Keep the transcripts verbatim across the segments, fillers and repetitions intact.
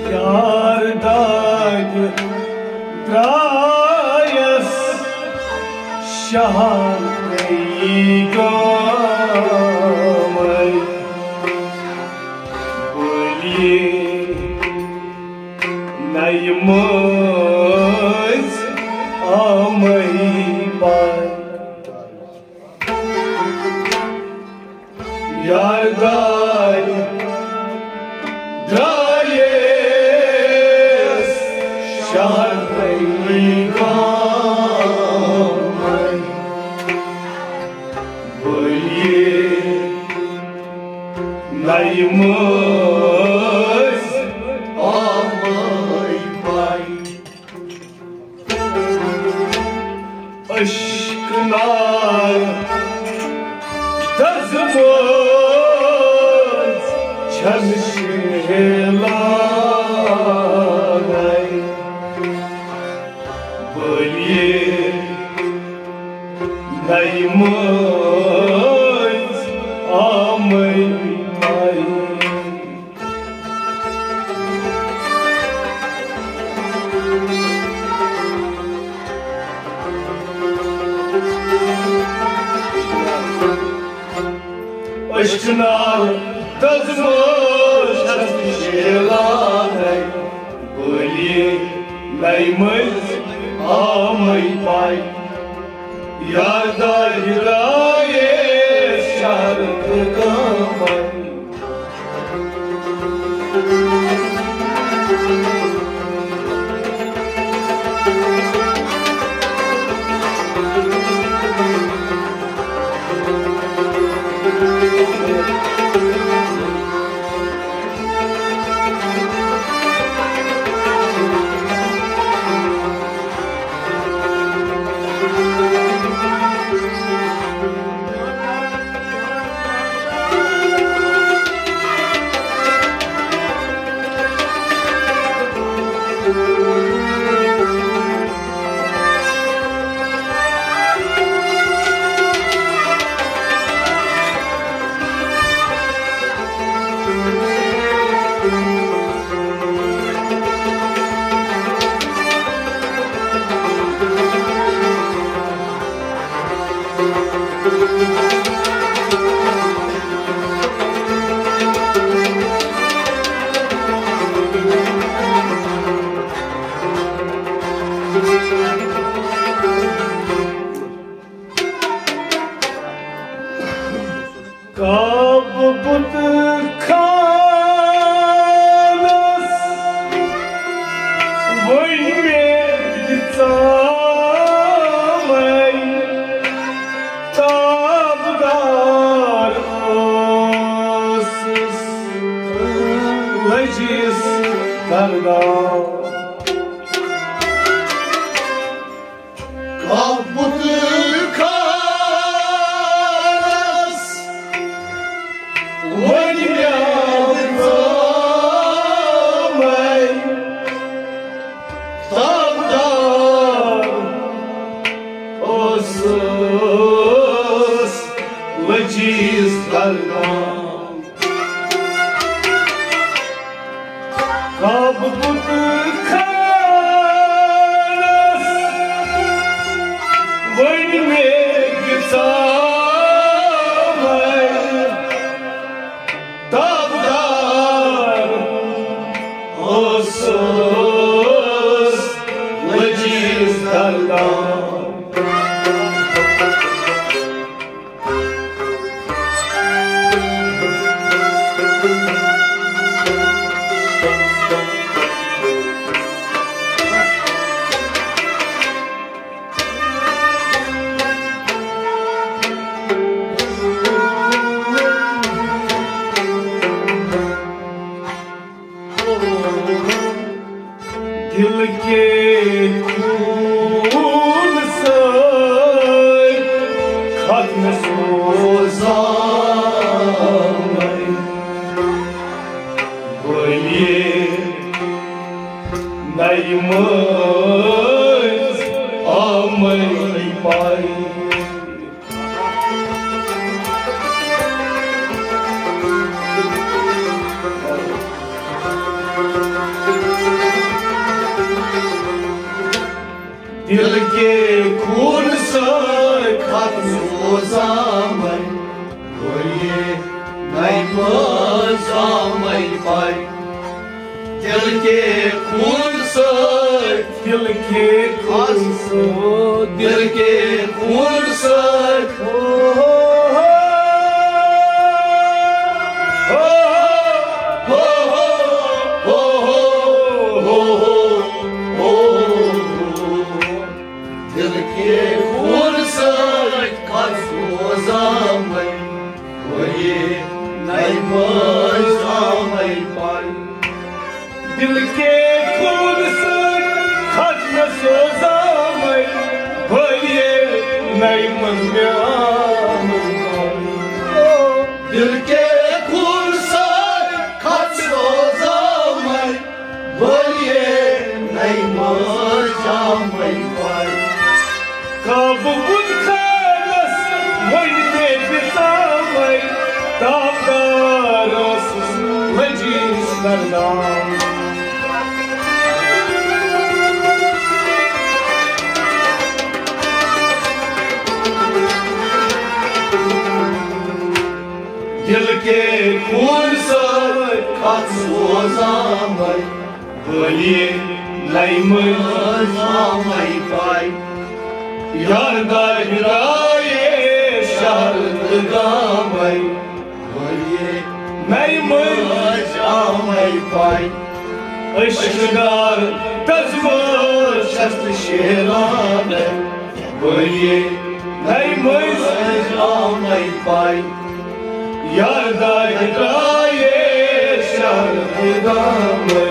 یار دادِ درٛایَس شہر گامَے۔ بٔلۍ نَیہِ مٔنٛزۍ آمَے پَے۔ یار دادِ درٛایَس شہر گامَے۔ بٔلۍ نَیہِ مٔنٛزۍ آمَے پَے۔ عشق نار دزمٕژ چھَنہٕ شیلانَے۔ بٔلۍ نَیہِ مٔنٛزۍ آمَے پَے۔ عشق نار دزمٕژ چھَنہٕ شیلانَے۔ بٔلۍ نَیہِ مٔنٛزۍ آمَے پَے۔ یار دادِ درٛایَس شہر گامَے۔ کعبہٕ بُت خانس وۄنۍ مےٚ دِژامَے تابدار اوسُس لٔجِس دردار۔ کعبہٕ بُت خانس وۄنۍ مےٚ دِژامَے تابدار اوسُس لٔجِس دردار۔ کعبہٕ بُت خانس وۄنۍ مےٚ دِژامَے تابدار اوسُس لٔجِس دردار۔ دل کے خون سے ختم سوزان بنیے نئی منز آمئی پائی۔ دِل کے خوٗن سۭتۍ کھژ سوزامَے، ؤریے نَیہِ منٛز آمَے پَے۔ دِل کے خوٗن سۭتۍ، دِل کے خوٗن سۭتۍ، دِل کے خوٗن سۭتۍ۔ دِل کے خوٗن سۭتۍ کھژ سوزامَے، ؤریے نَیہِ منٛز آمَے پَے۔ دِل کے خوٗن سۭتۍ کھژ مےٚ سوزامَے، ؤریے نَیہِ منٛز مےٚ آمَے پَے۔ دِل کے خوٗن سۭتۍ کھژ سوزامَے، ؤریے نَیہِ منٛز آمَے پَے۔ کعبہٕ بُت خانس وۄنۍ تہِ دِژامَے، تابدار ٲسٕس لٔجیٖس کرناو۔ دِل کے خوٗن سۭتۍ کھژ سوزامَے، ؤریے نَیہِ منٛز آمَے پَے۔ یار دادِ درٛایے شہر تہٕ گامَے، ؤریے نَیہِ منٛز آمَے پَے۔ عشق دار تزمہٕ چھَس تہٕ شیرانَے، ؤریے نَیہِ منٛز آمَے پَے۔ یار دادِ درٛایے شہر تہٕ گامَے۔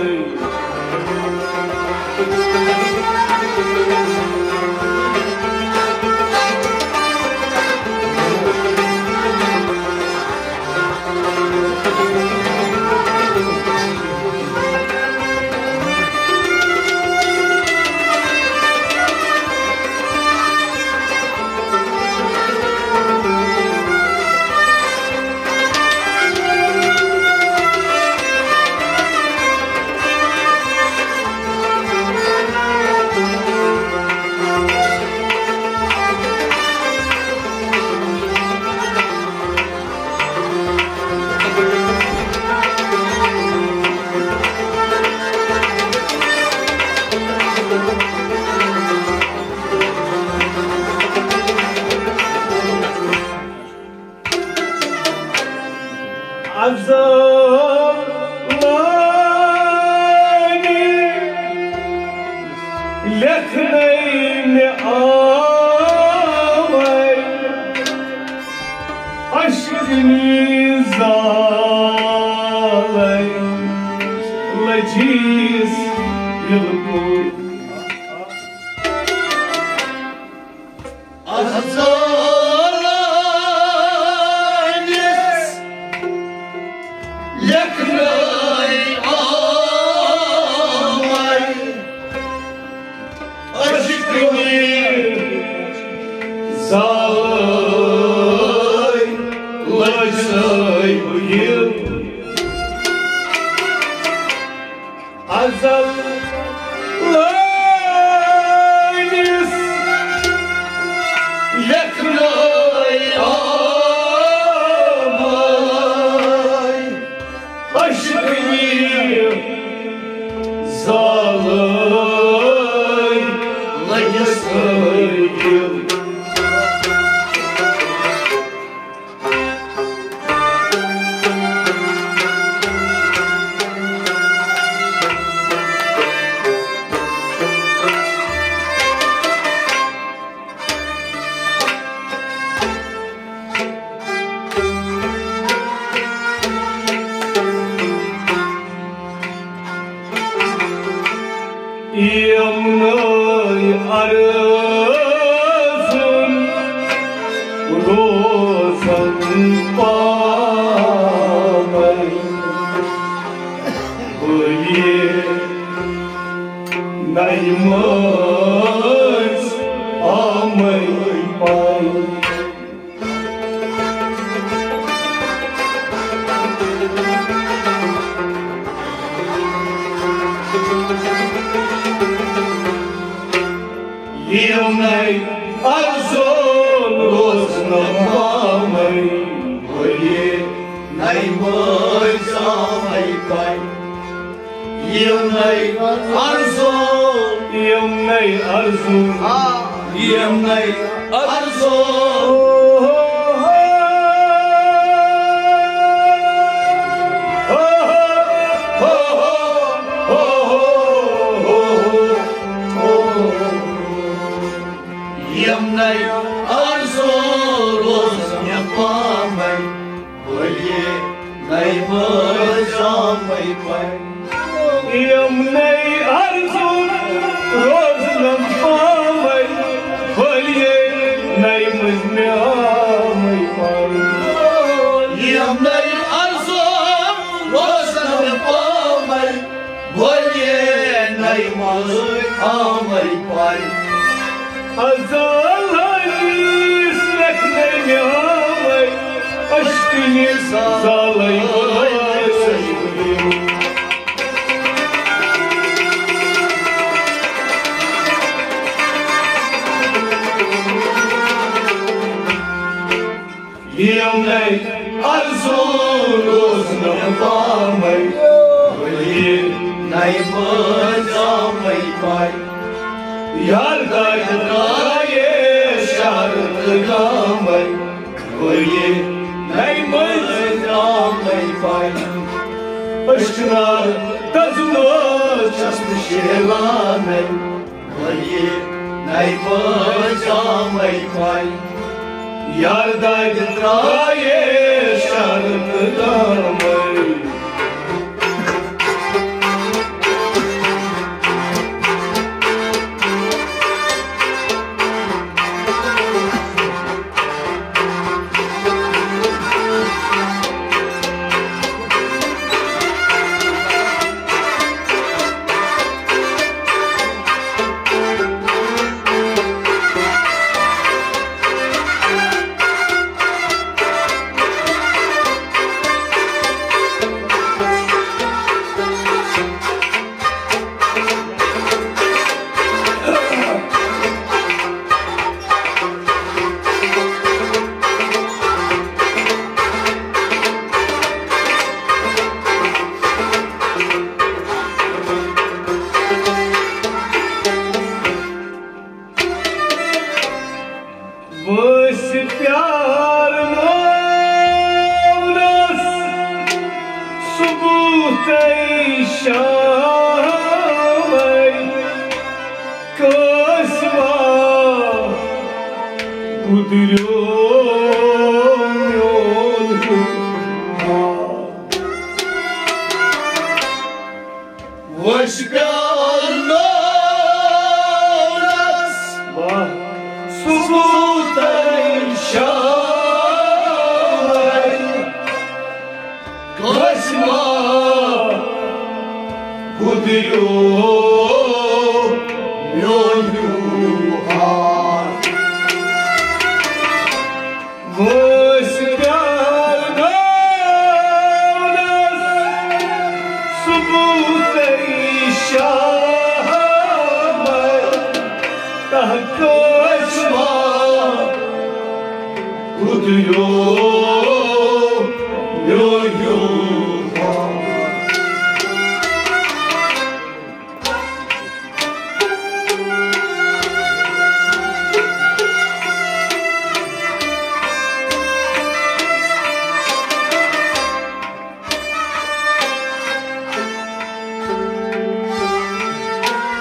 ازل وانی لیکھنے مےٚ آوے، اشکنی زالے لجیس بالکل۔ ازلانس لیکھنے آمے، اشکنی زالے لجے بہل۔ ازل لٲنِس لیکھنَے آمَے، اشکنی زالَے لگس دِل۔ یِمنٕے عرضن روزن پاوَے بہٕ یہِ نَیہِ منٛز آمَے پَے۔ یِمنٕے ارزُن روزنہٕ پامٕے، ؤلِو نَیہِ مٔنٛزۍ آمٕے پَے۔ یِمنٕے ارزُن، یِمنٕے ارزُن، آ۔ یِمنٕے ارزُن۔ یِمنٕے ارزُن روزنہٕ پامٕے، ؤلِو نَیہِ مٔنٛزۍ آمٕے پَے۔ یِمنٕے ارزُن روزنہٕ پامٕے، ؤلِو نَیہِ مٔنٛزۍ آمٕے پَے۔ یِمنٕے ارزُن روزنہٕ پامٕے، ؤلِو نَیہِ مٔنٛزۍ آمٕے پَے۔ ازالس لیکھنہٕ نیامٕے، اشکنہِ زالے بلٲے۔ یِمنٕے ارزُن روزنہٕ پامٕے، ؤلِو نَیہِ مٔنٛزۍ آمٕے پَے۔ یار دادِ ترٛایے شہر تہٕ گامٕے، ؤلِو نَیہِ مٔنٛزۍ آمٕے پَے۔ أچھ نار دزنہٕ چھَس نہٕ شیلانٕے، ؤلِو نَیہِ مٔنٛزۍ آمٕے پَے۔ یار دادِ ترٛایے شہر تہٕ گامٕے۔ وٲنٛسہِ پیار مٲونَس ثبوٗتَے شامَے، قٲسما گُدریو میون ہیوٗ۔ وش پیالس واہ۔ ثبوٗتَے شامَے، قٲسما گُدریو میون ہیوٗ حال۔ وٲنٛسہِ پیار مٲونَس ثبوٗتَے شامَے، تہٕ قٲسما گُدریو میون ہیوٗ حال۔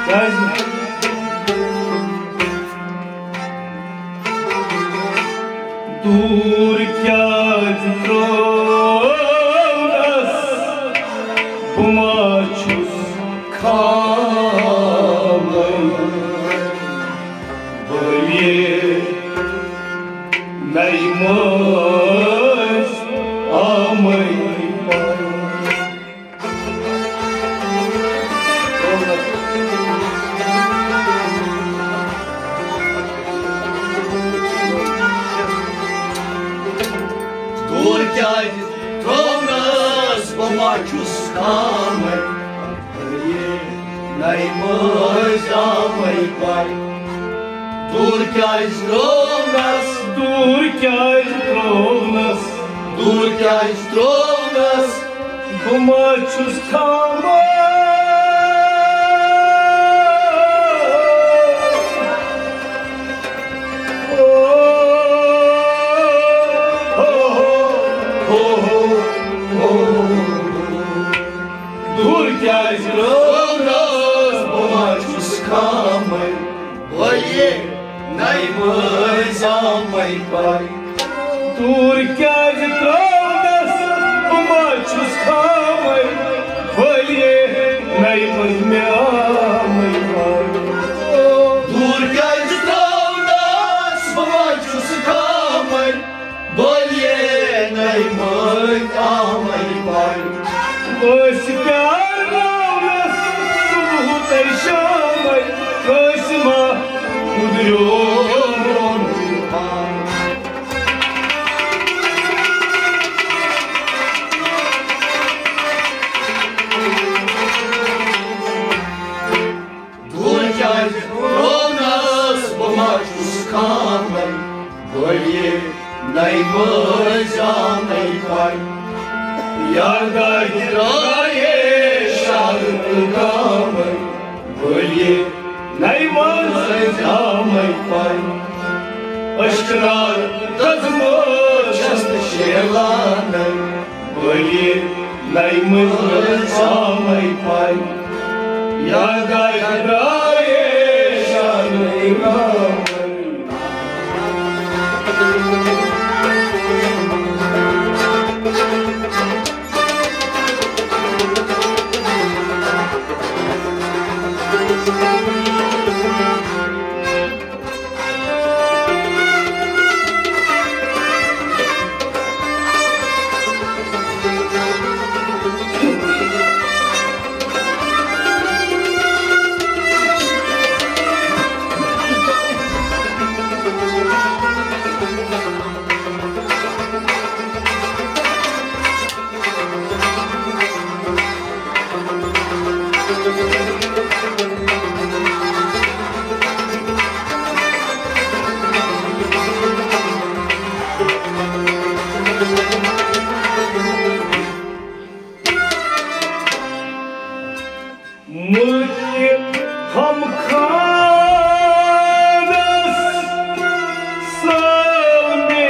کیٛازِ؟ دوٗر کیٛازِ ترٛوونَس، بہٕ ما چھُس خامٕے؟ ؤلِو نَیہِ مٔنٛزۍ آمٕے پَے۔ دوٗر کیٛازِ ترٛوونَس، بہٕ ما چھُس خامٕے؟ نَیہِ مٔنٛزۍ آمٕے پَے۔ دوٗر کیٛازِ ترٛوونس؟ دوٗر کیٛازِ ترٛوونس؟ دوٗر کیٛازِ ترٛوونس؟ بہٕ ما چھُس خاموش؟ او، ہو، ہو، ہو، ہو۔ دوٗر کیٛازِ ترٛوونس؟ بہٕ ما چھُس خامٕے؟ ؤلِو، نَیہِ مٔنٛزۍ آمَے پَے۔ دوٗر کیٛازِ ترٛاونَس؟ بہٕ ما چھُس خامَے؟ ؤلِو، نَیہِ مٔنٛزۍ مےٚ آمَے پَے۔ دوٗر کیٛازِ ترٛاونَس؟ بہٕ ما چھُس خامَے؟ بولیے نئی مٲنۍ آمٕے پَے۔ أسۍ پیارناونس صبح تہٕ شامے، کٲنٛسہِ ما کُدریو میون پان۔ دوٗر کیٛازِ روونس؟ بہٕ ما چھُس خامٕے؟ بولیے نئی مٲنٛزۍ آمٕے پَے۔ یادگارِ درٛایے شہر تہٕ گامٕے۔ بولیے نئی مٲنٛزۍ آمٕے پَے۔ اشکنار دزمٲژ چھَس نہٕ شیلانٕے۔ بولیے نئی مٲنٛزۍ آمٕے پَے۔ یادگارِ درٛایے شہر تہٕ گامٕے۔ مُلکہِ ہم خانس سٲلمہِ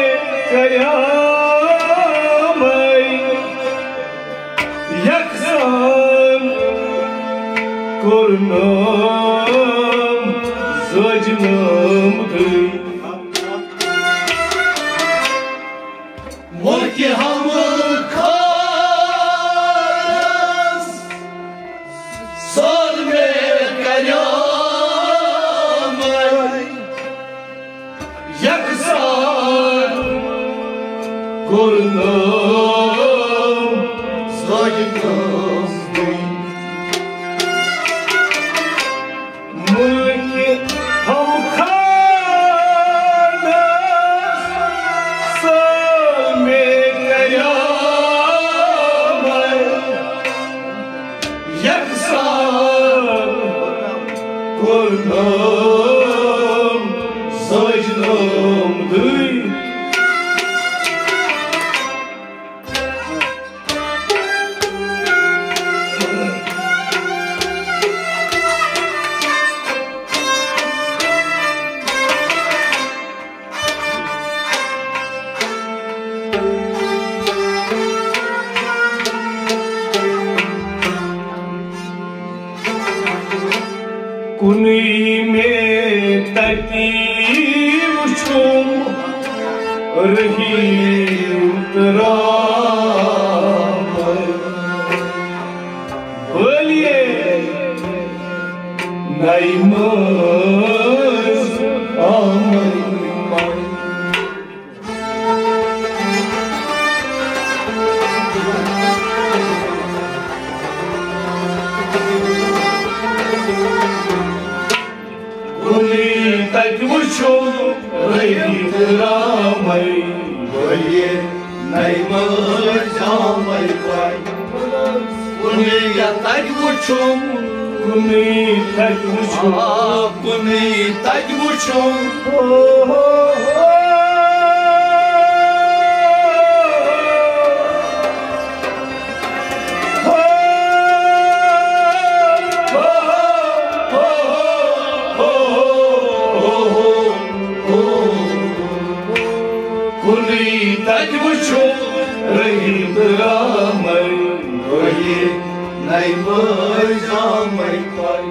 قیامے یکسان کوٚرنم زٲجنم دٕے۔ مُلکہِ ہم خانس سٲلمہِ قیامے یکسان کوٚرنم زٲجنم دٕے۔ مُلکہِ ہم خانس سٲلمہِ قیامے یکسان کوٚرنم زٲجنم دٕے۔ کُنُے مےٚ تَتی وُچھُم رحیٖم تہٕ رام۔ بولیے نئی مٲنٛز آمٕے پَے۔ کُنُے تَتہِ وُچھُم رحیٖم تہٕ رامَے۔ بولیے نئی مٲنٛز آمٕے پَے۔ کُنُے یَتھ تَتہِ وُچھُم کُنُے تَتہِ وٕچھُم۔ آ، کُنُے تَتہِ وٕچھُم۔ کُنُے تَتہِ وٕچھُم رحیٖم تہٕ رامَے، بٔلۍ نَے مٲلۍ زامَے پَے۔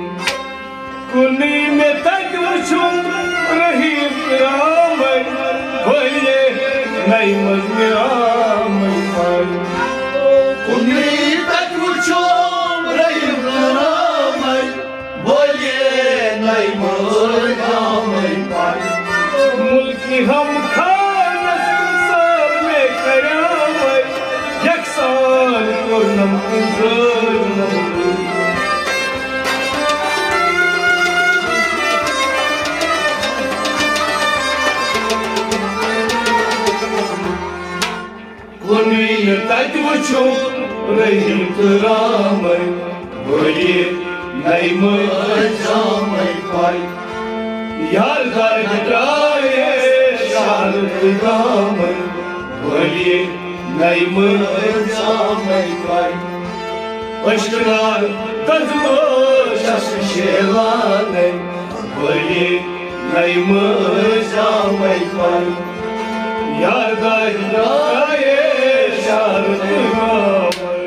کُنُے مےٚ تَتہِ وٕچھُم رحیٖم تہٕ رامَے، بٔلۍ نَے مٲلۍ زامَے پَے۔ کُنُے تَتہِ وٕچھُم رحیٖم تہٕ رامَے، بولیے نَے مٲلۍ زامَے پَے۔ مُلکہِ ہم خانَس سٲر مےٚ کریاوَے، یَکسان کوٚرنَم تہٕ زٲرنَم۔ کُنُے تَتہِ وٕچھُم رحیٖم تہٕ رامَے، بٔلۍ نَے مٲلۍ زامَے پَے۔ یار دار درٛایے شہر تہٕ گامَے، بٔلۍ نَے مٲلۍ زامَے پَے۔ اشکار دزمٲژ چھَس شیلانَے، بٔلۍ نَے مٲلۍ زامَے پَے۔ یار دار درٛایے شہر تہٕ گامَے۔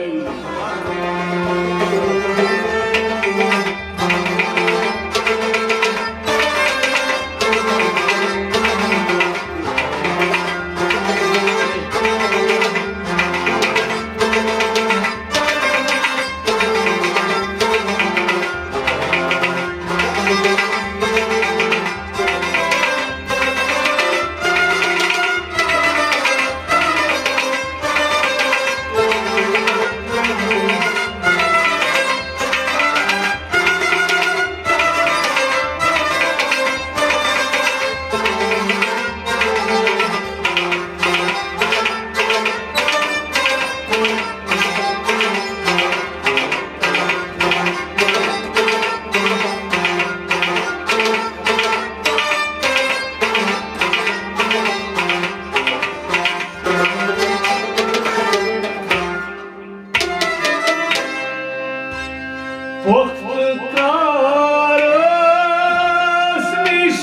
پۄختہٕ کارَس نِش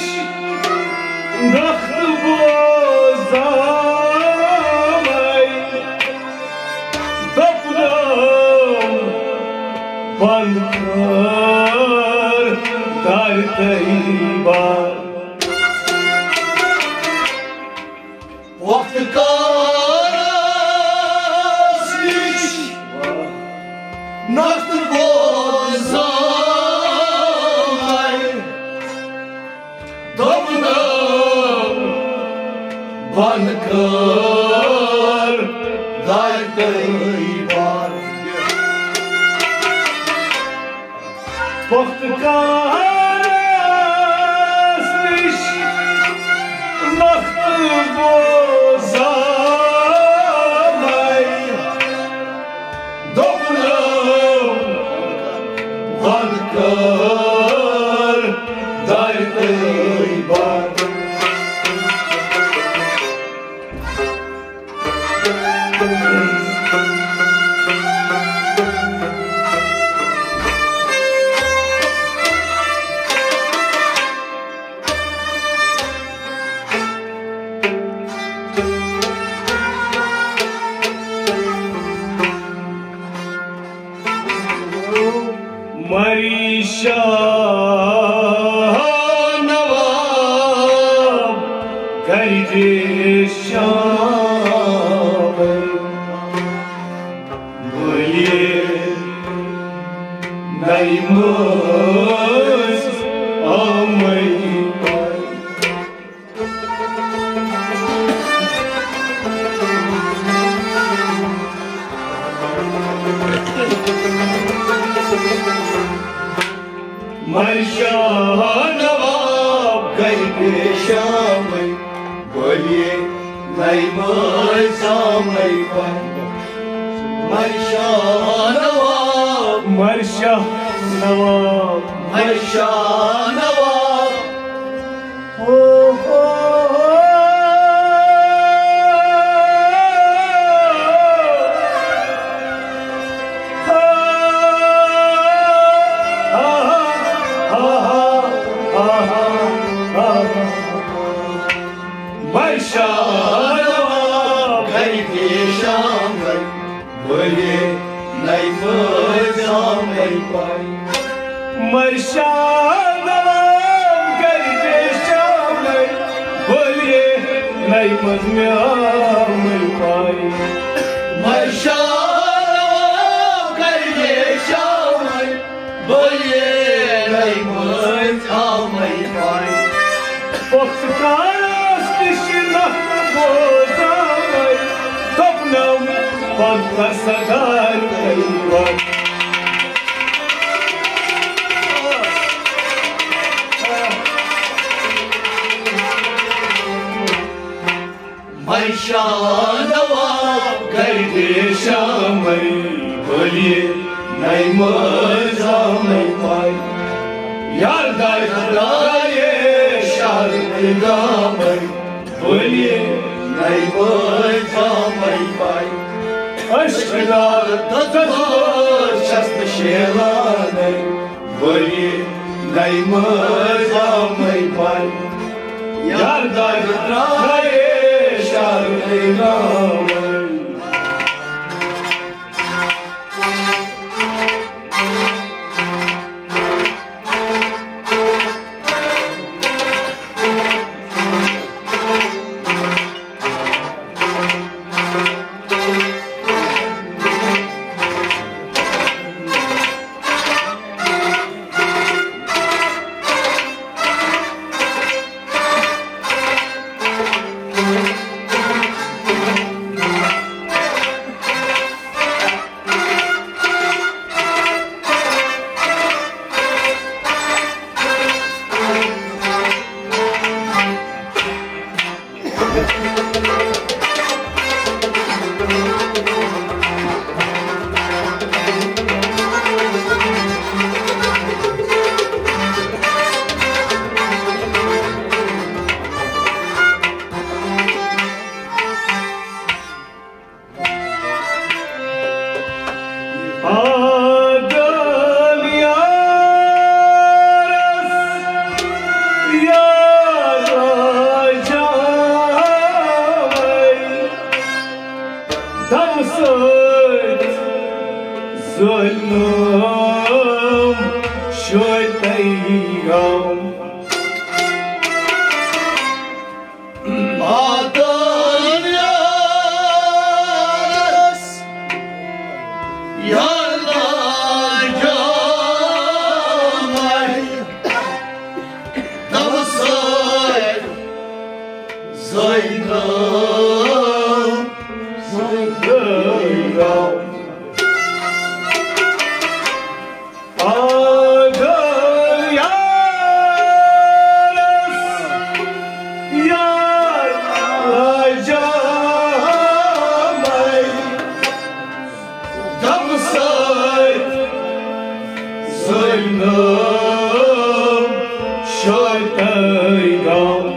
نۄختہٕ بوزامَے، دوٚپنَم، بنٛد کر دارِ تہٕ بار۔ پۄختہٕ کارَس نِش نۄختہٕ بوزامَے، دوٚپنَم، بنٛد کر دارِ تہٕ بار۔ پۄختہٕ کارَس نِش نۄختہٕ بوزامَے، دوٚپنَم، بنٛد کر دارِ تہٕ بار۔ مری شاہ نواب کر دے شام، بولیے نئی مٲنٛز آمٕے۔ مر شاہ نواب گرِ پیشامٕے، بولیے نئی مٲنٛز آمٕے پَے۔ مر شاہ نواب، مر شاہ نواب۔ مَے شاہ نواب۔ ہو، ہو، ہو۔ ہا، ہا، ہا۔ مَے شاہ نواب گَرِ پیش آمَے، بٔلۍ نَے مٲنٛزۍ آمَے پَے۔ مَے شاہ نواب گَرِ پیش آمَے، بٔلۍ نَے مٲنٛزۍ آمَے پَے۔ مَے شاہ نواب گَرِ پیش آمَے، بٔلۍ نَے مٲنٛزۍ آمَے پَے۔ پۄختہٕ کارَس تہِ چھِ نخرٕ بوزامَے، دوٚپنَم پنٛژاہ سَدار کٔرِو۔ مَے شاہ نواب گَرِ پیش آمَے، بٔلۍ نَے مٲنٛزۍ آمَے پَے۔ یار داے خدایے شہر گامَے، بٔلۍ نَے مٲنٛزۍ آمَے پَے۔ عشقہٕ نارٕ دَزٕ چھَس نہٕ شیلانَے، بٔلۍ نَے مٲنٛزۍ آمَے پَے۔ یار داے خدایے شہر گامَے۔ آدم یارس یارا جاوے، دم سۭتۍ ظٲلِم شیطان۔ آدم یارس یارا جاوے، دم سۭتۍ ظٲلِم شیطان۔ آدم یارس یارا جاوے، دم سۭتۍ ظٲلِم شیطان۔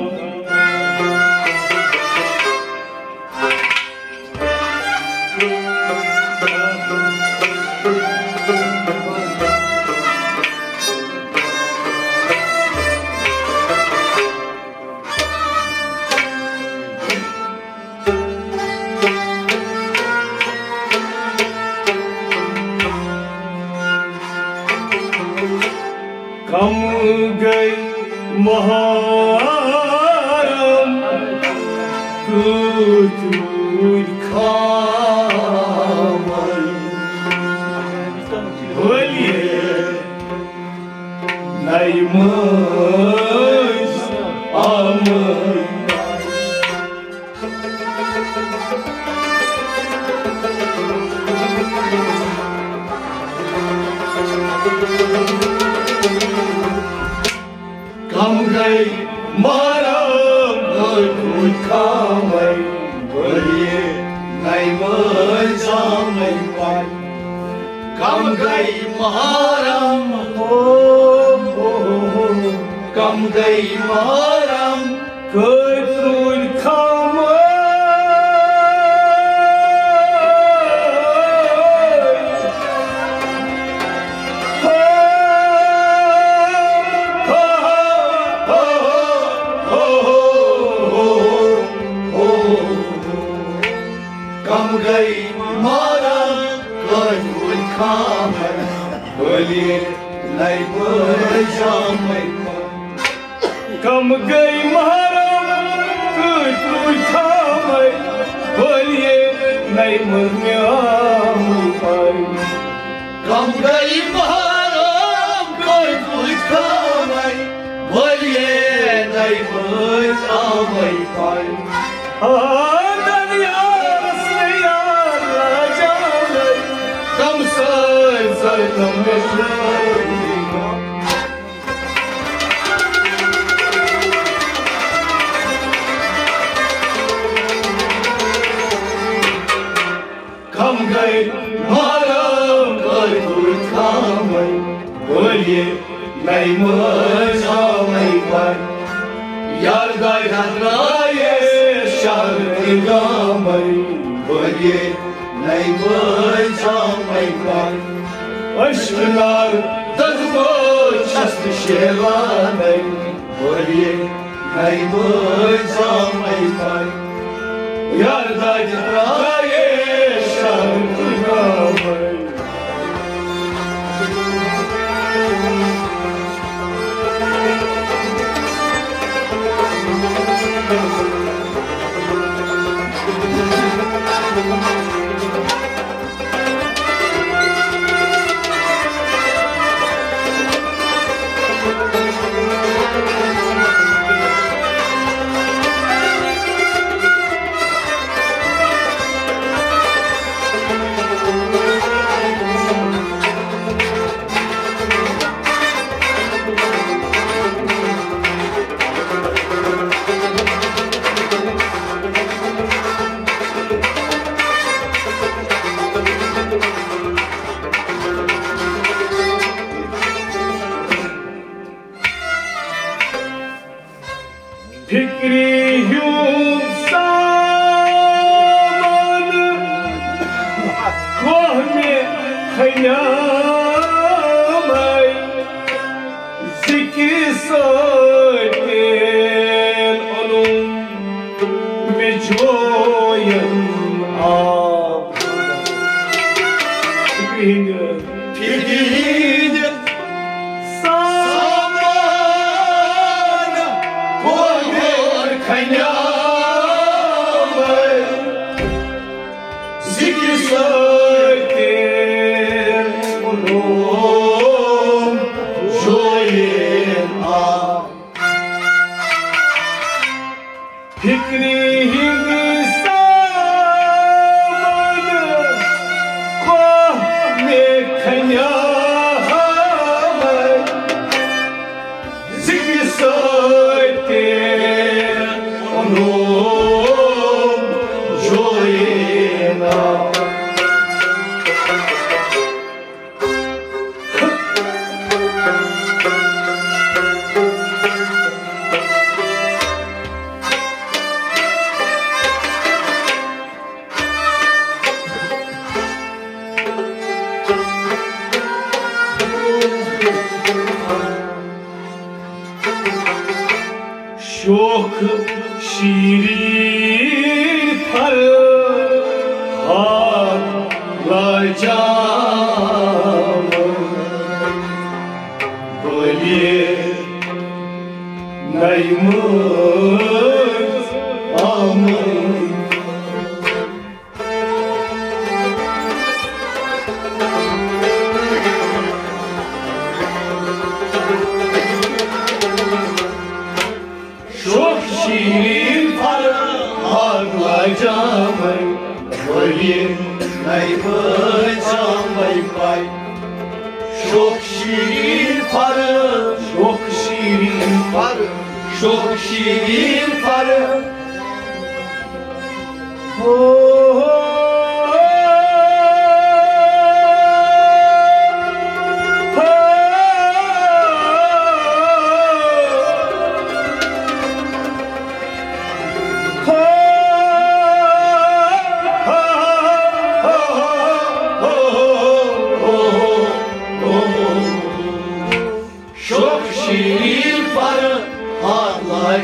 کم گٔے محرم کۭتۍ روٗدۍ خامَے، بٔلۍ نَے مٲنٛزۍ آمَے۔ کم گٔے محرم کۭتۍ روٗدۍ خامَے، بٔلۍ نَے مٲنٛزۍ آمَے پَے۔ کم گٔے محرم، او کم گٔے محرم، کٔرۍ روٗدۍ خامٕے۔ ہو، ہو، ہو۔ کم گٔے محرم، کٔرۍ روٗدۍ خامٕے۔ بٔلۍ نَے بٲے شامٕے۔ کم گٔے محرم، کٔرۍ روٗدۍ خامٕے۔ بٔلۍ نَے مٔرۍ مےٚ آمٕے پَے۔ کم گٔے محرم، کٔرۍ روٗدۍ خامٕے۔ بٔلۍ نَے بٲے آمٕے پَے۔ آ، دنیاہس یار راجانے، کم سٲرۍ سٲرۍ تم مےٚ سٲری۔ کم گٔے محرم، کٔرۍ روٗدۍ خامٕے۔ بٔلۍ نَے مٔرۍ آمٕے پَے۔ یار دادِ درٛایے شہر تہٕ گامٕے۔ بٔلۍ نَے مٔرۍ آمٕے پَے۔ عشق نار دزمو چھس نہٕ شیلانٕے۔ بٔلۍ نَے مٔرۍ آمٕے پَے۔ یار دادِ درٛایے شہر تہٕ گامٕے۔ فکری ہیوٗ سامان کوہ مےٚ کھنیٛامَے، ذِکرِ سۭتۍ اوٚنُم بِجوین آب۔ فکرِ ہِنٛدِ، فکرِ ہِنٛدِ سامان کوہ مےٚ کھنیٛامَے، ذِکرِ سۭتۍ اوٚنُم جوین آب۔ فکرِ ہِنٛدِ سامان کوہ مےٚ کھنیٛامَے، ذِکرِ سۭتۍ اوٚنُم جوین آب۔ شوخ شیرین فرہاد لاجام، بولیے نئی مٲنٛز آمٕے۔ شوخ شیرین فرہاد لاجامے، ؤلِو نَے بٲے جامے پاے۔ شوخ شیرین فرہاد، شوخ شیرین فرہاد، شوخ شیرین فرہاد۔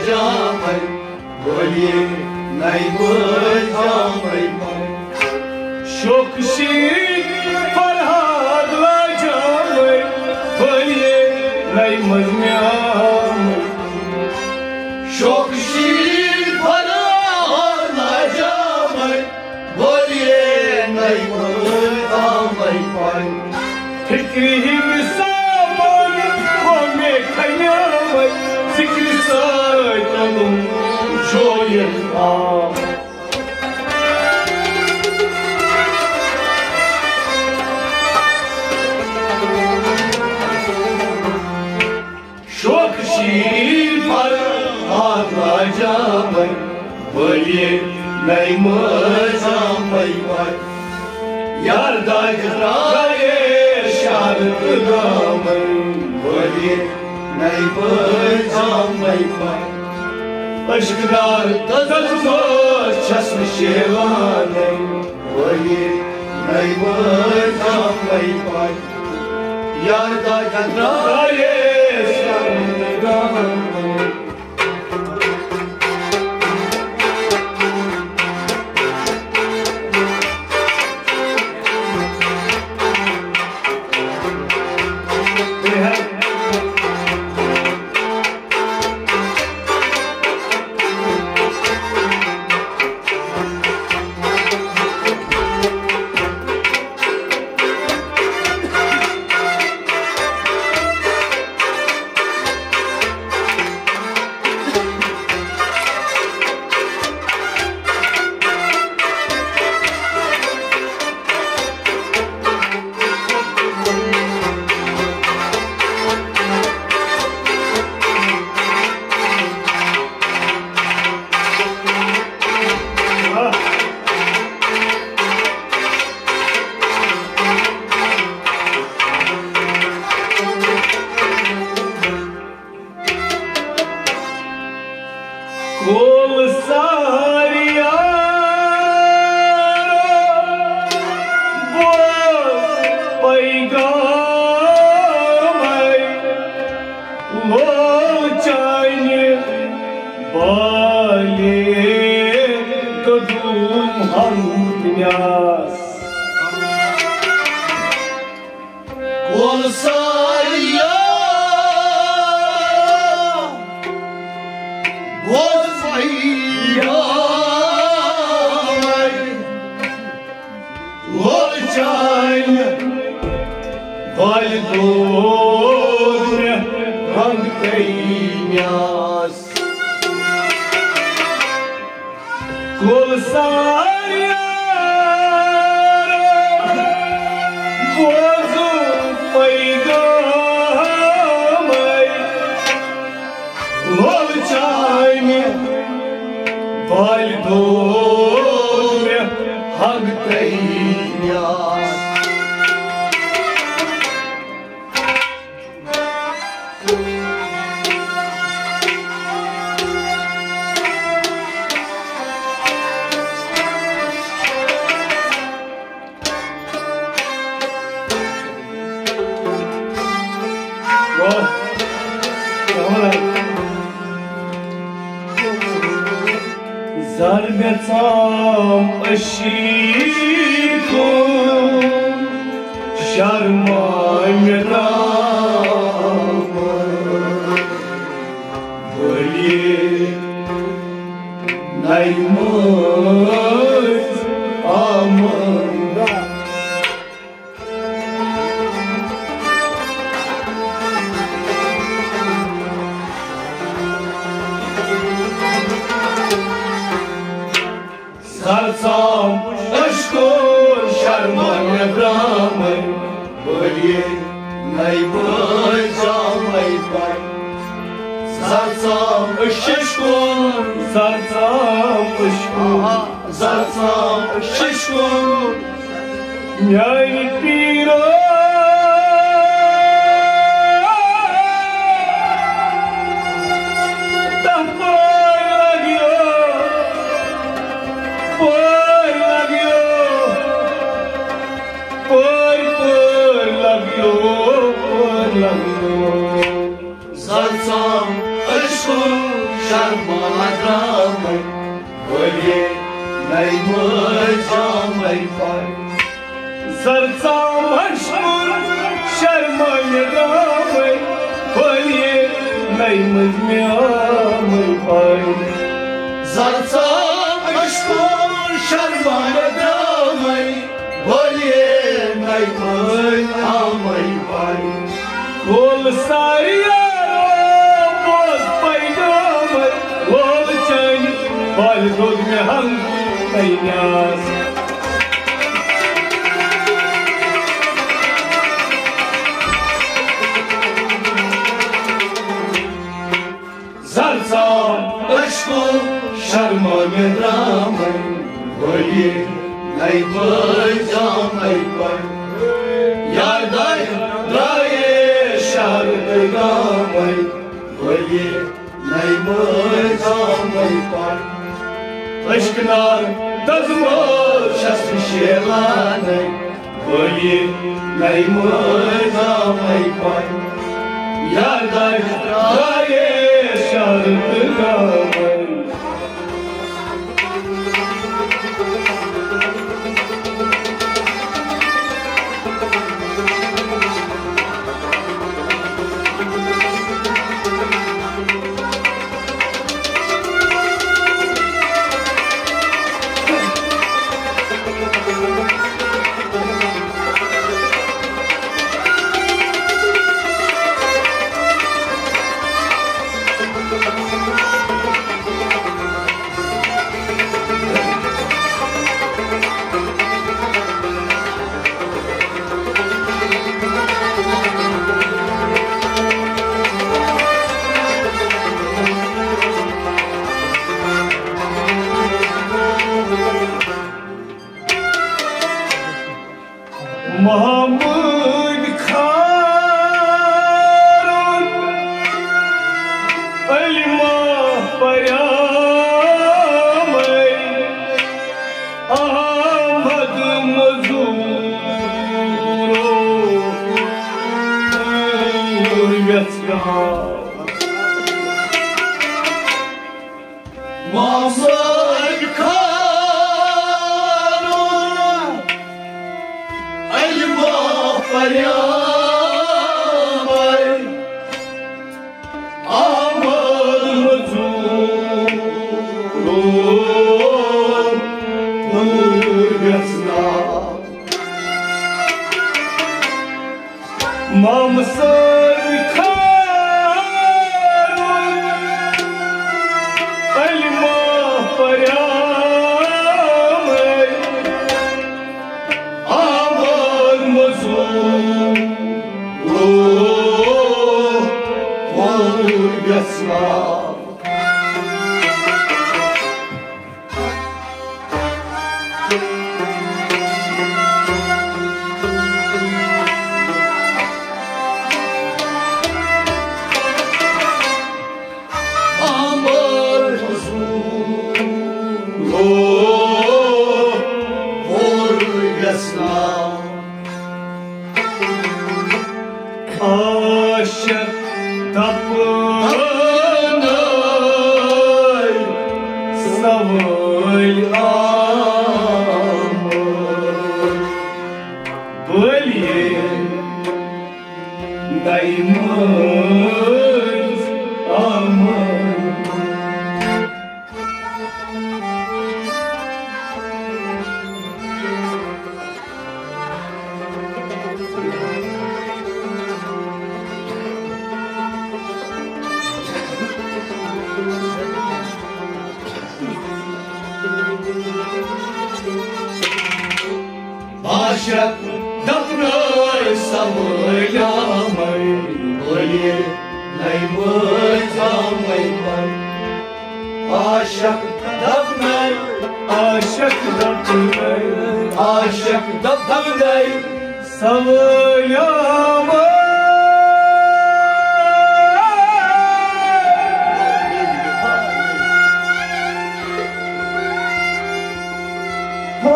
جامے، بولیے نئی بٲے جامے پے۔ شوق شیٖر فرہاد لاجامے، بولیے نئی منظمیامے۔ شوق شیٖر فرہاد لاجامے، بولیے نئی بٲے جامے پے۔ فکرِ ہِنٛدِ سامان گوٚو مےٚ کھنیٛامے، ذِکرِ سۭتۍ اوٚنُم جویَن آب۔ شوق شیٖر فرہاد لاجامے، بولیے نئی مٲنٛز آمے پے۔ یار داغ ترٛایے شہر تہٕ گامے، بولیے نئی مٲنٛز آمے پے۔ عشق دار دزمٲژ چھس نہٕ شیوانے، بولیے نئی مٲنٛز آمے پے۔ یار داغ ترٛایے شہر تہٕ گامے۔ کول ساریار بوز پیغام لول چانہِ بالہِ قدوم ہم نیاس۔ کول ساریار بوز پیغام لول چانہِ بالہِ دود مےٚ رنگ تئی نیاس۔ کول ساریار بوزُم پیغامے لول چانہِ بالہِ دود مےٚ ہنگ تئی نیاس۔ واہ۔ زر مےٚ ژام أشی کُن، شرماے مےٚ رام۔ بولیے نئی مٲنٛز آمد۔ زر ژام اشکو شرمن درامے، بولیے نئی بٲے زامے پے۔ زر ژام اشکو، زر ژام اشکو، زر ژام اشکو۔ میانہِ پیٖرو تپٲرۍ لگیو، پٲرۍ لگیو، پٲرۍ، پٲرۍ لگیو، پٲرۍ لگیو۔ زر ژام اشکو شرما درامے، ؤلِیے نَے مٔنٛزۍ آمے پَے۔ زرژام اشکُن شرما مےٚ درامے، ؤلِیے نَے مٔنٛزۍ مےٚ آمے پَے۔ زرژام اشکُن شرما مےٚ درامے، ؤلِیے نَے مٔنٛزۍ آمے پَے۔ کول ساری یارو بوز پیغام، وول چٲنۍ بالہِ دود مےٚ ہم تَے نیاز۔ زرژام اشکُن شرما مےٚ درامے، ؤلِیے نَے مٔنٛزۍ آمے پَے۔ یار دایہِ درٛایے شہر تہٕ گامے، ؤلِیے نَے مٔنٛزۍ آمے پَے۔ عشق نار دزمٲژ چھَس شیلانے، ؤلِیے نَے مٔنٛزۍ آمے پَے۔ یار دایہِ درٛایے شہر تہٕ گامے۔ محمد خارون، علما پریامے، احمد مزورو، پوٗر ویژھان۔ محمد خانو علما پریامے، احمد مزورو پوٗر ویژھان۔ مام صٲب خارو علما پریامے، احمد مزورو پوٗر ویژھان۔ عاشق دپنَے سوٲلۍ آمٕتۍ، بٔلۍ ییٚلہِ دَیہِ مٔنٛزۍ آمٕتۍ۔ عاشق دپنَے سوٲلۍ آمٕتۍ، بٔلۍ ییٚلہِ نَیہِ مٔنٛزۍ آمٕتۍ۔ عاشق دپنَے، عاشق دپنَے، عاشق دپنَے سوٲلۍ آمٕتۍ۔ ہو،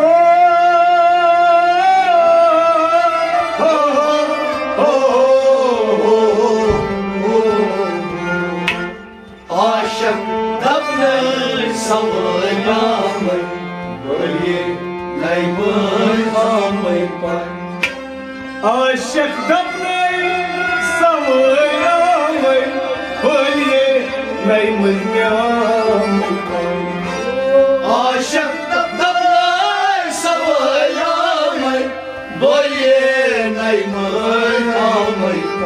ہو، ہو، ہو، ہو۔ عاشق دپنے سوٲرۍ آمٕے، بولیے نَیہِ مٔنٛزۍ مےٚ آمٕے پَے۔ عاشق دپنے سوٲرۍ آمٕے، بولیے نَیہِ مٔنٛزۍ آمٕے پَے۔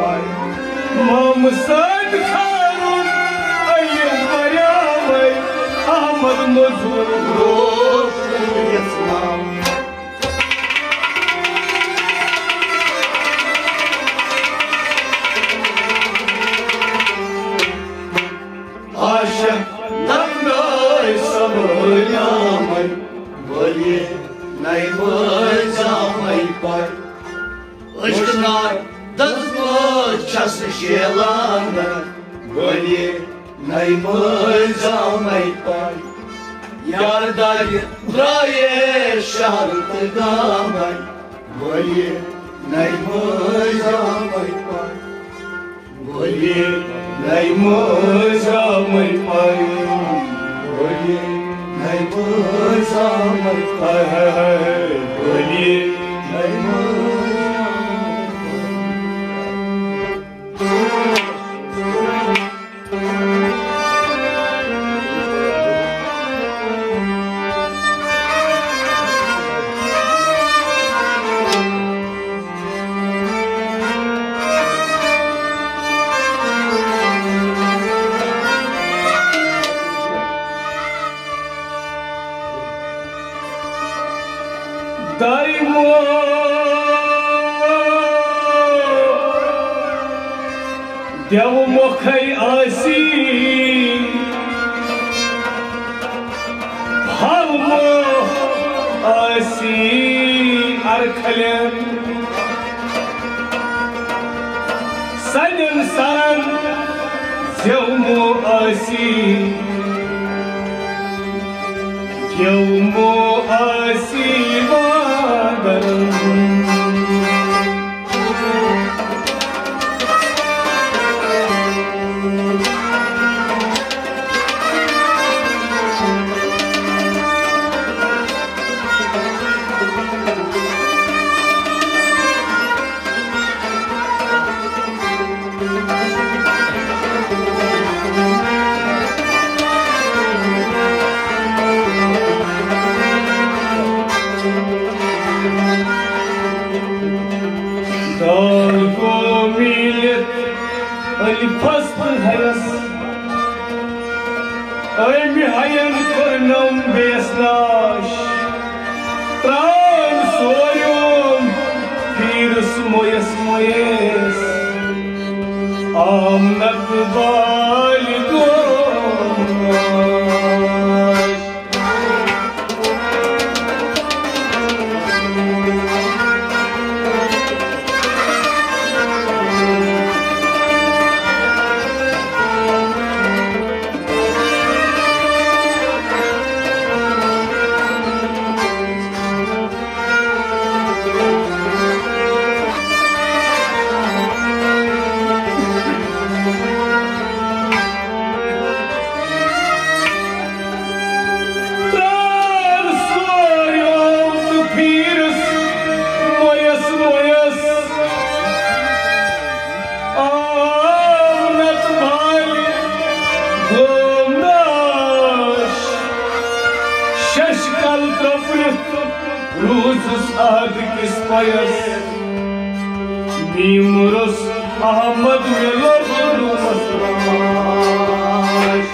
مامہٕ سۭتۍ کھارُن علم پریاوے، احمد مزور گوٚو یژھ ناو۔ عاشق دپنے سوٲرۍ آمٕے، بولیے نَیہِ مٔنٛزۍ آمٕے پَے۔ عشق نار دزمٕژ چھس شیلان، بولیے نَیہِ مٔنٛزۍ آمٕے پَے۔ یار دادِ درٛایے شہر تہٕ گامے، بولیے نَیہِ مٔنٛزۍ آمٕے پَے۔ بولیے نَیہِ مٔنٛزۍ آمٕے پَے۔ بولیے نَیہِ مٔنٛزۍ آمٕے پَے۔ بولیے نَیہِ مٔنٛزۍ آمٕے پَے۔ دایمو دیو مۄکھے آسی، پھل مۄکھ آسی ارکھلٮ۪ن۔ سنٮ۪ن سرن زیومو آسی، گیومو آسی وادن۔ دال گوٚو میٖلِتھ الفس تہٕ ہیس۔ أمۍ ہَین کٔرنَم بیٚیَس ناش، ترٛٲوٕن سورِیُن پھیٖرِس مویَس مویَس۔ آمنت بالہِ گوٚو ناش۔ ترٛٲو سورِیو تہٕ پھیٖرِس مویَس مویَس۔ آمنت بالہِ گوٚو ناش۔ ششکل ترٛوپرِتھ روٗزُس عہد کِس پَیَس۔ میٖمرُس احمد مےٚ لوٚب روٗمَس ترٛاش۔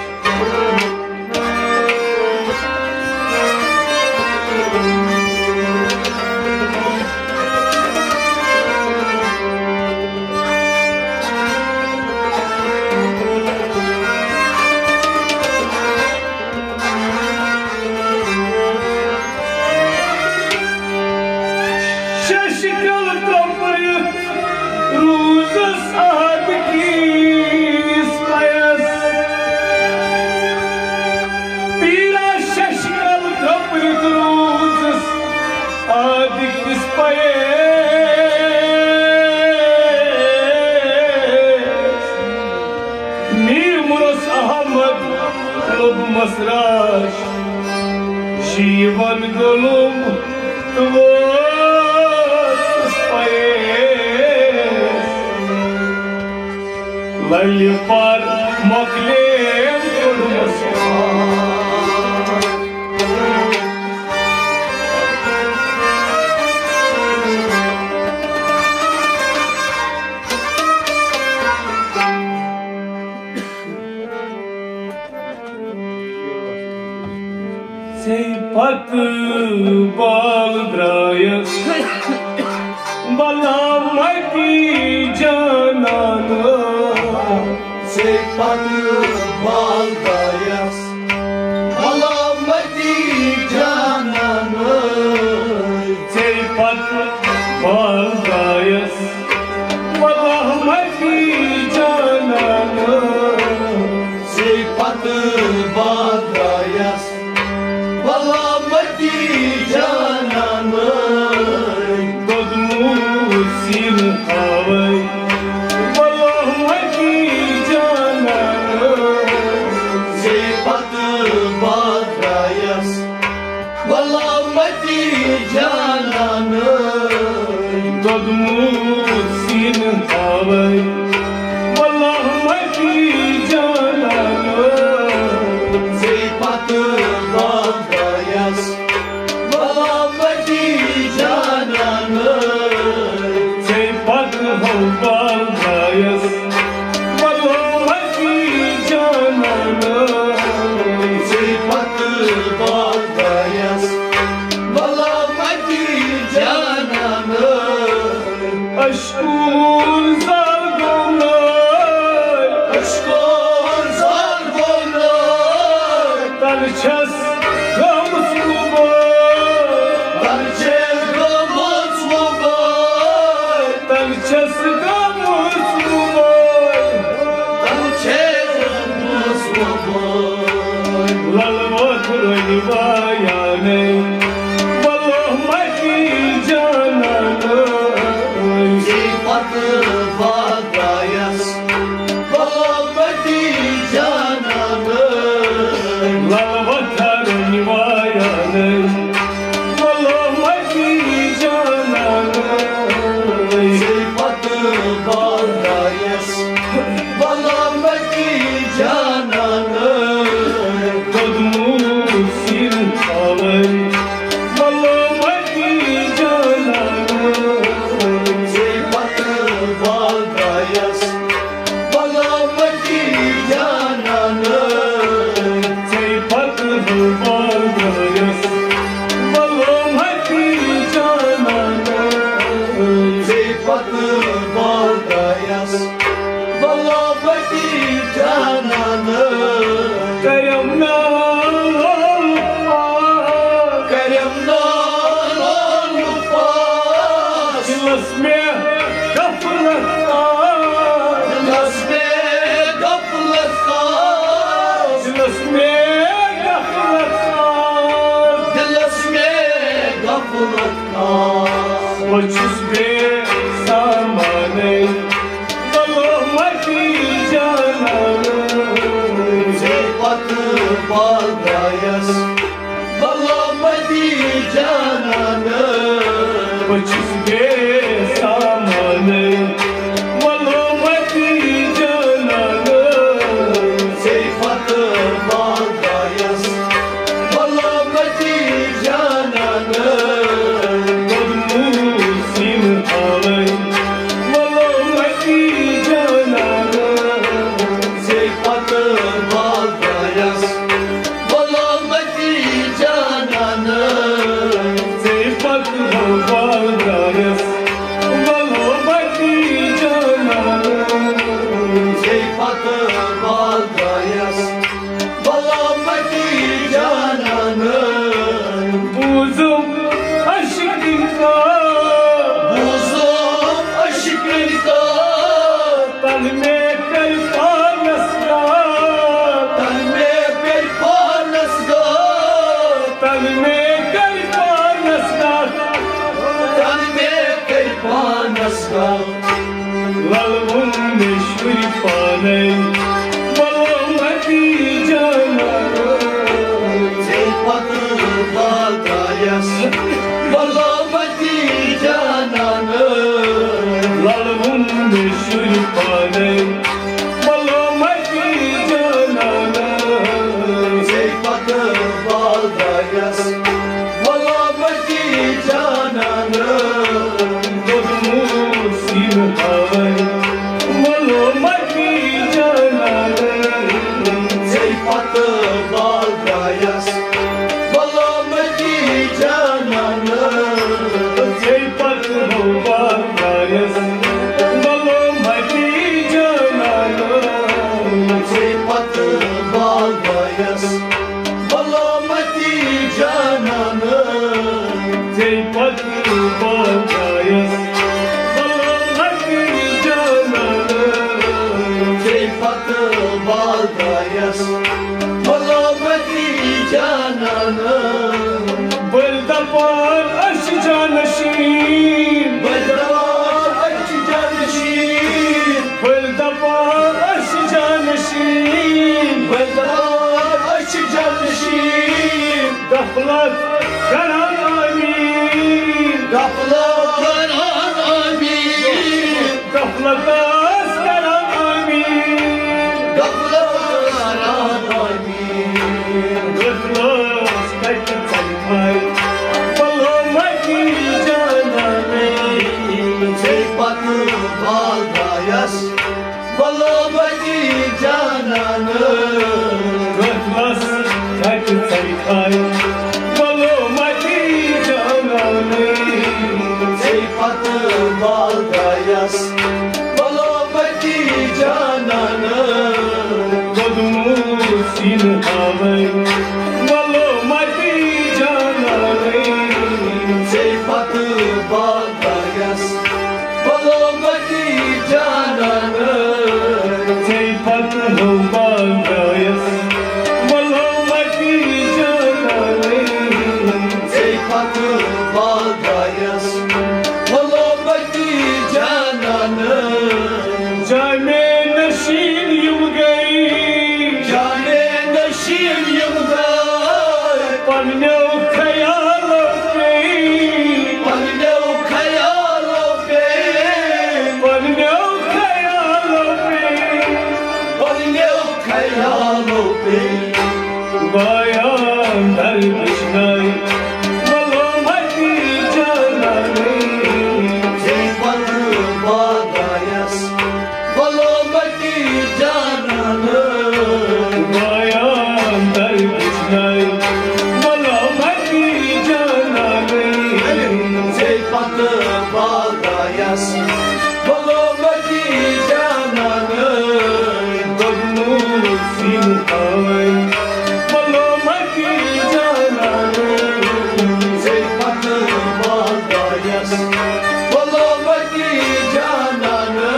ششکل ترٛوپرِتھ روٗزُس عہد کِس پَیَس۔ پیٖرا ششکل ترٛوپرِتھ روٗزُس عہد کِس پَیَس۔ میٖمرُس احمد لوٚبمَس راش۔ شیٖوَن گوٚلُم تہٕ ووتُس پَیَس۔ بلہِ پر مۄکلیم کوٚرمُت۔ ژے پتہٕ بال درٛایس بلامتی جانان۔ ژے پتہٕ بال درٛایس بلامتی جانان۔ ژے پتہٕ بال درٛایس بلامتی جانان۔ ژے پتہٕ بال درٛایس بلامتی جانان۔ دوٚدمُت سیٖنہٕ تھاوَے بلامتی جانان۔ ژے پتہٕ بال درٛایس بلامتی جانان۔ دوٚدمُت سیٖنہٕ تھاوَے بلامتی جانان۔ ژے پتہٕ بال درٛایس بلامتی جانان۔ ژے پتہٕ ہو بال درٛایس بلامتی جانان۔ ژے پتہٕ بال درٛایس بلامتی جانان۔ اشکون زال گوٚو نٲلۍ۔ اشکون زال گوٚو نٲلۍ۔ تَلہٕ چھَس گٔمٕژ وُبٲلۍ۔ تَلہٕ چھَس گٔمٕژ وُبٲلۍ۔ تَلہٕ چھَس گٔمٕژ وُبٲلۍ۔ تَلہٕ چھَس گٔمٕژ وُبٲلۍ۔ لَلہٕ وۄتھ رٔنۍ وایانے بلامتی جانان۔ ژے پتہٕ بال درٛایس بلامتی جانان۔ لَلہٕ وۄتھ رٔنۍ وایانے بلامتی جانان۔ ژے پتہٕ بال درٛایس بلامتی جانان۔ دوٚدمُت سیٖنہٕ تھاوَے بلامتی جانان۔ ژے پتہٕ بال درٛایس بلامتی جانان۔ ژے پتہٕ بال درٛایس بلامتی جانان۔ ژے پتہٕ بال درٛایس بلامتی جانان۔ کرم نال پاس۔ کرم نال پاس۔ دِلس مےٚ غفلت آس۔ دِلس مےٚ غفلت آس۔ دِلس مےٚ غفلت آس۔ دِلس مےٚ غفلت آس۔ بہٕ چھُس بے سامانَے بلامتی جانان۔ ژے پتہٕ بال درٛایس بلامتی جانان۔ بہٕ چھُس بے سامانَے بلامتی جانان۔ ژے پتہٕ بال درٛایس بلامتی جانان۔ دوٚدمُت سیٖنہٕ تھاوَے بلامتی جانان۔ ژے پتہٕ بال درٛایس بلامتی جانان۔ ژے پتہٕ بال درٛایس بلامتی جانان۔ ژے پتہٕ بال درٛایس بلامتی جانان۔ بوٗزُم عشقٕنۍ کتھ۔ بوٗزُم عشقٕنۍ کتھ۔ تَلہٕ مےٚ کَرِ پانَس گاش۔ تَلہٕ مےٚ کَرِ پانَس گاش۔ تَلہٕ مےٚ کَرِ پانَس گاش۔ تَلہٕ مےٚ کَرِ پانَس گاش۔ لَلہٕ ووٚن مےٚ شُرۍ پانَے، بلامتی جانان۔ ژے پتہٕ بال درٛایس بلامتی جانان۔ لَلہٕ ووٚن مےٚ شُرۍ پانَے، غفلت کران آمیٖن۔ غفلت کران آمیٖن۔ غفلتس کران آمیٖن۔ غفلت کران آمیٖن۔ غفلت کتہِ ژلہِ پاے، ملامتی جانانے۔ ژے پتہٕ بال درٛایس ملامتی جانان۔ غفلس کتہِ ژلہِ پاے، ملامتی جانانے۔ ژے پتہٕ بال درٛایس ملامتی جانان۔ دوٚدمُت سیٖنہٕ ہاوے ملامتی جانانے۔ ژے پتہٕ بال درٛایس ملامتی جانان۔ ژے پتہٕ ہو بال درٛایس ملامتی جانانے۔ ژے پتہٕ بال درٛایس ملامتی جانان۔ جامے نشین یِم گٔے۔ جامے نشین یِم گٔے۔ پننیو خیالو پیٚیہِ۔ پننیو خیالو پیٚیہِ۔ پننیو خیالو پیٚیہِ۔ پننیو خیالو پیٚیہِ۔ وایان در وٕچھنَے ملامتی جانانے۔ ژے پتہٕ بال درٛایس ملامتی جانانے۔ وایان در وٕچھنَے ملامتی جانانے۔ ژے پتہٕ بال درٛایس ملامتی جانانے۔ دوٚدمُت سیٖنہٕ ہاوے ملامتی جانانے۔ ژے پتہٕ بال درٛایس ملامتی جانانے۔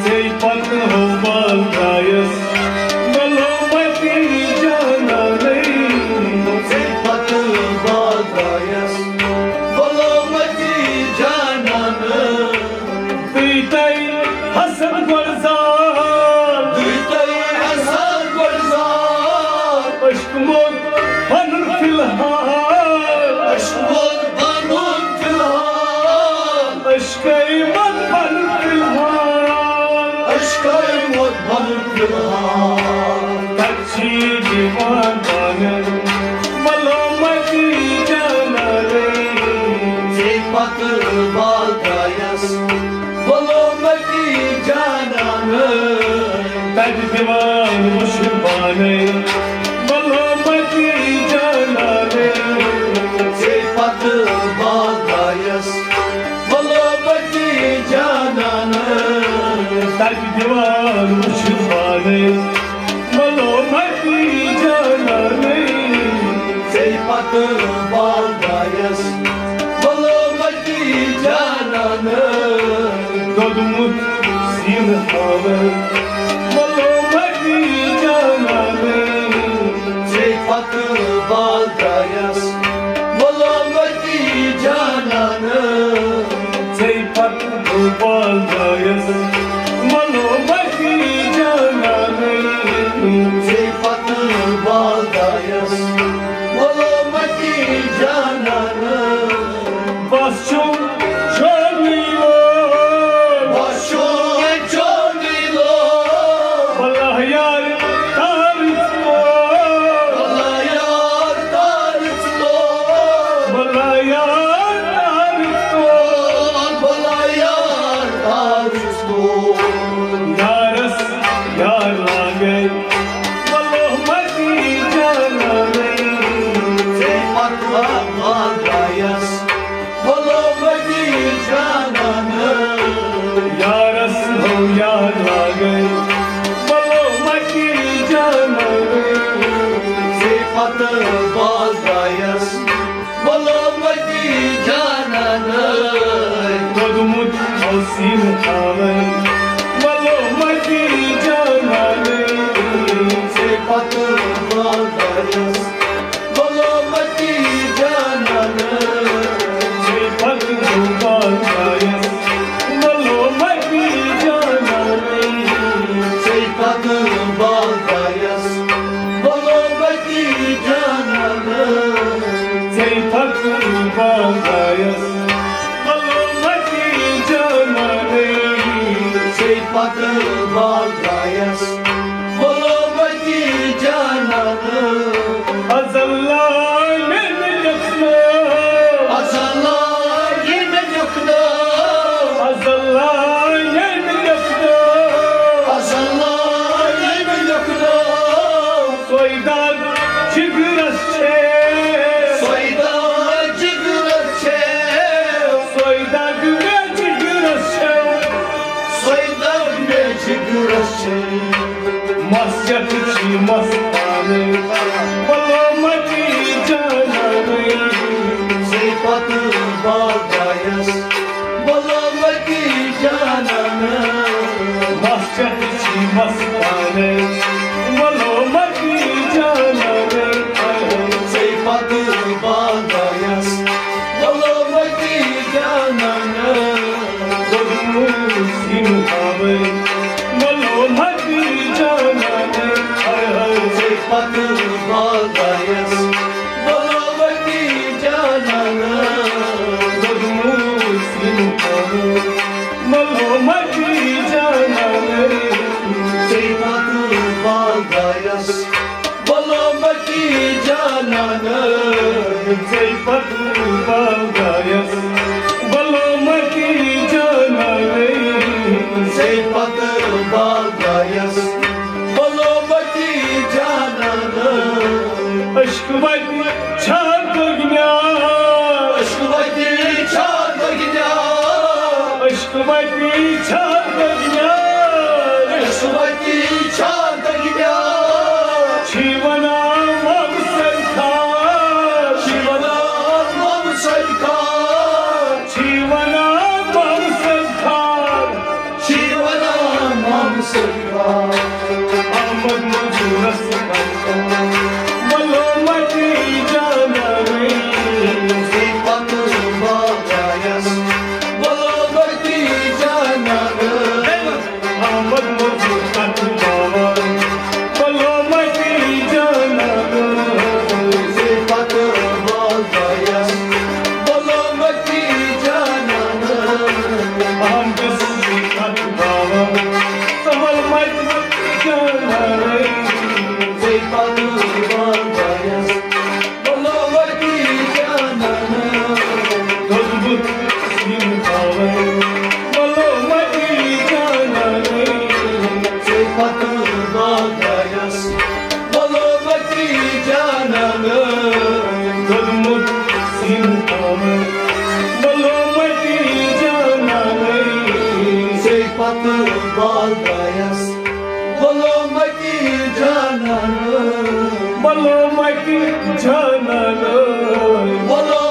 ژے پتہٕ ہو بال درٛایس ملامتی جانانے۔ ژے پتہٕ بال درٛایس ملامتی جانانے۔ تُہۍ تۄہہِ حسن گۄڈٕ زال۔ تُہۍ تۄہہِ حسن گۄڈٕ زال۔ عشق موت پنُن فی الحال۔ عشق موت پنُن فی الحال۔ عشقے موت پنُن فی الحال۔ عشقے موت پنُن فی الحال۔ تَتہِ چھِ دِوان پانہٕ ملامتی جانانے۔ ژے پتہٕ بال درٛایس ملامتی جانانے۔ تَتہِ دِوان وٕچھنہٕ پانَے ملامتی جانانے۔ ژے پتہٕ بال درٛایس ملامتی جانانے۔ تَتہِ دِوان وٕچھنہٕ پانَے ملامتی جانانے۔ ژے پتہٕ بال درٛایس ملامتی جانانے۔ دوٚدمُت سیٖنہٕ ہاوے ملامتی جانانے۔ ژے پتہٕ بال درٛایس ملامتی جانانے۔ ژے پتہٕ بال درٛایس ملامتی جانانے۔ ژے پتہٕ بال درٛایس ملامتی جانانے۔ بس چھُم چونُے لوگ۔ بس چھُم چونُے لوگ۔ بلا یار تارٕژ لوگ۔ بلا یار تارٕژ لوگ۔ بلا یار تارٕژ لوگ۔ بلا یار تارٕژ لوگ۔ یارس یار لاگے ملامتی جانانے۔ ژے پتہٕ بال درٛایس ملامتی جانانے۔ یارس ہو یار لاگے ملامتی جانانے۔ ژے پتہٕ بال درٛایس ملامتی جانانے۔ دوٚدمُت اوس یہِ تھاوے ملامتی جانانے۔ ژے پتہٕ بال درٛایس ملامتی جانانے۔ ژے پتہٕ بال درٛایس ملامتی جانانے۔ ژے پتہٕ بال درٛایس ملامتی جانانے۔ پتہٕ باغایس ملومتی جانانہٕ۔ از اللہ نے لیکھنا، از اللہ نے لیکھنا، از اللہ نے لیکھنا، از اللہ نے لیکھنا۔ سویداگ جگرس چھے، سویداگ جگرس چھے، سویداگ مےٚ جگرس چھے، سویداگ مےٚ جگرس چھے۔ مسجد چھی مستانٕے، ملومتی جانانٕے۔ ژے پتہٕ باغایس ملومتی جانانہٕ۔ مسجد چھی مستانٕے، ملومتی جانانٕے۔ ژے پتہٕ باغایس ملومتی جانانہٕ۔ دوٚدمُت یِم تھاوَے ملومتی جانانہٕ۔ ہاے ہاے۔ ژے پتہٕ باغایس ملومتی جانانہٕ۔ دوٚدمُت یِم تھاوَے ملومتی جانانہٕ۔ ژے پتہٕ باغایس ملومتی جانانہٕ۔ ژے پتہٕ باغایس ملومتی جانانہٕ۔ ژے پتہٕ باغایس ملومتی جانانہٕ۔ عشق وتہِ چھا دُنیا، عشق وتہِ چھا دُنیا، عشق وتی چھا دگنیا، عشق وتی چھا دگنیا۔ چھی ونان مام سرکار، چھی ونان مام سرکار، چھی ونان مام سرکار، چھی ونان مام سرکار۔ احمد منظورس ملومتی جانانٕے۔ ژے پتہٕ باغایس ملومتی جانانہٕ۔ احمد منظور کتھ باوان ملومتی جانانہٕ۔ ژے پتہٕ باغایس ملومتی جانانہٕ۔ احمد منظور کتھ باوان ملومتی جانانہٕ۔ ژے پتہٕ باغایس ملومتی جانانہٕ۔ دوٚدمُت یِم تھاوَے ملومتی جانانہٕ۔ ژے پتہٕ باغایس ملومتی جانانہٕ۔ دوٚدمُت یِم تھاوَے ملومتی جانانہٕ۔ ژے پتہٕ باغایس ملومتی جانانہٕ۔ ملومتی جانانہٕ۔ ملو